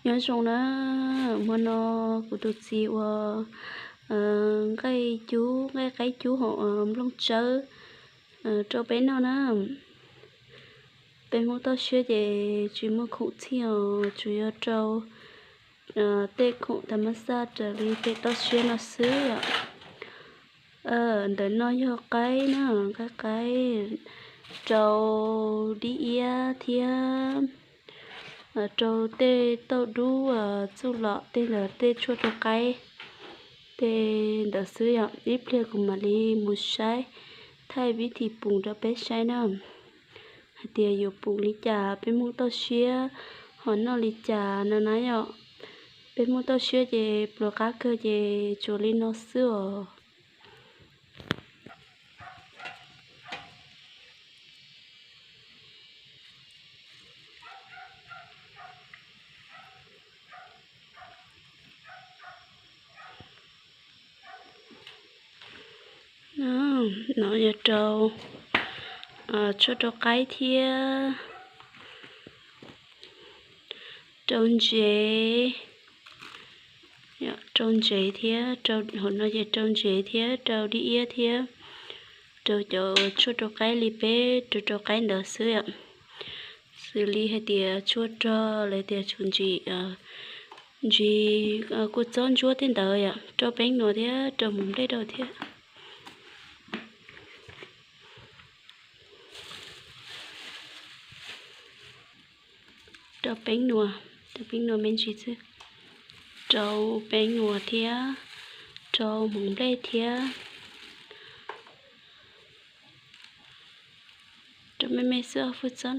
Nyob zoo na, hmo no kuv tus txiv ua nqaij cub, nqaij qaib cub hauv nplooj tsawb rau peb noj na. Peb Hmoob toj siab ces tsis muaj khoom txhij os, tsuas yog rau tej khoom tas mab xaj raws li tej toj siab no xwb os. Ntawm no yog qaib na, nqaij qaib rau dib iab thiab rau tej tauj dub, txuj lom tej ntawd tej tshuaj rau qaib. Tej ntawd xwb yom, ib pliag kuv mam li mus saib thaij vib thi pum rau peb saib na, hais tias yuav pum li cas, peb Hmoob toj siab ho noj li cas no na yom. Peb Hmoob toj siab ces pluas qab kawg ces tsuas li no xwb os. No yog rau tshuaj rau qaib thiab rau ntsev, rau ntsev thiab, hauv no ces rau ntsev thiab rau dib iab thiab rau cov tshuaj rau qaib li peb rau rau qaib ntawd xwb. Xws li hais tias tshuaj rog los tias tshuaj ntsis, ntsis kua txob ntsuab tej ntawd yom, rau peeb nuas thiab rau mus nplej rau thiab. Rau peeb nuas, rau peeb nuas me ntsis xwb, rau peeb nuas thiab rau hmoov nplej thiab. Rau me me xwb, hwj txob,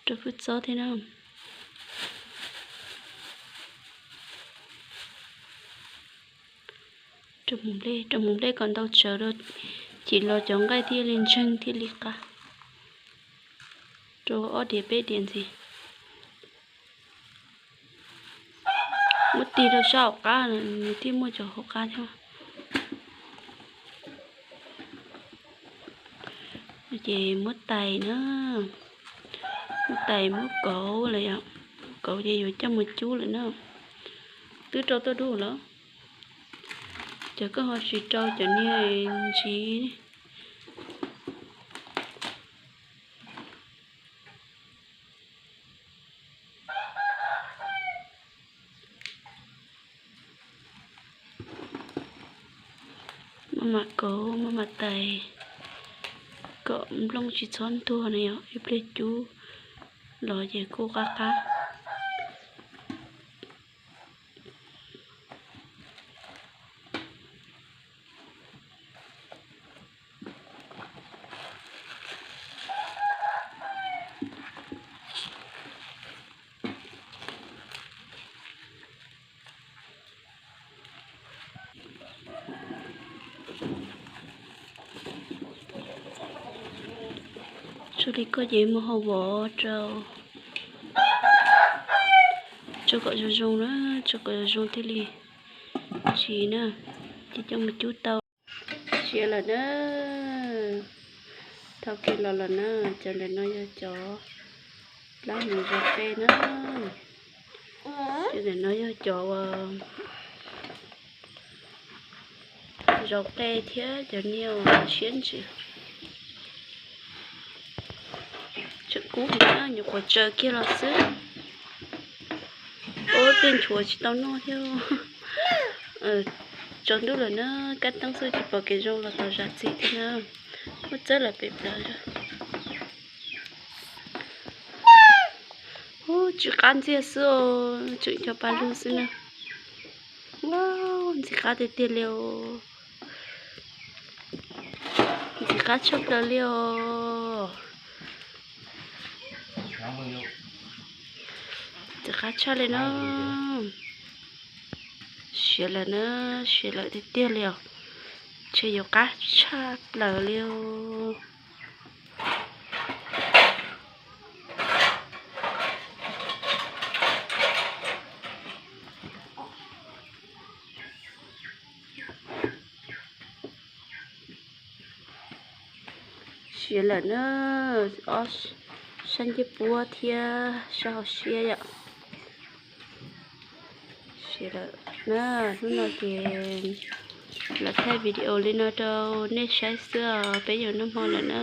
rau hwj txob thiab na. Rau hmoov nplej, rau hmoov nplej kom ntau tsawv rau, cim los cov nqaij thiaj li ntseeg thiaj li qab. Rau ob diav peb diav ntxiv. Muab tig rau sab hauv qab, nws thiaj muaj cov hauv qab thiab. Ces muab tais na, muab tais muab kauv lawm yom, kauv ces yuav coj mus cub lawm na. Twb rau tuaj dub lawm, ces koj ho tsis rau cov niag ntsis. Maj mam kauv, maj mam tais kom nplooj tsis txhob ntuag na yom, ib pliag cub los ces kuj qab qab. Txuas li koj ces muab hau vov rau, tso kom zoo zoo na, tso kom zoo zoo thiaj li ntsis na, ces coj mus cub tau. Siav lawm na, thau kiag los lawm na, cov ntawm no yog cov plab hmoov zau qe na, cov ntawm no yog cov zau qe thiab cov niag siab ntsws. Tseem kub heev na, nyuam qhuav tsaws kiag los xwb. Ub, tej nchuav tsis tau noj thiab. Tsaus ntuj lawm na, kab teeb xwb tsis pom kev zoo los tau zam txim thiab na. Muab txawb lawm pem plaws. Ub, ntxim qab ntxiag xwb os, tseem cov pa lug xwb na. Ntxim qab tiag tiag li os. Ntxim qab tshaj plaws li os. Ntxim qab tshaj li na. Siav lawm na, siav lawm tiag tiag li os. Ntshe yuav qab tshaj plaws li os. Siav lawm na, ob sab ncej puab thiab sab hauv siab yom. Tsis lawm na, hnub no ces los thaij video li no rau nej saib xwb os, peb yuav noj hmo lawm na.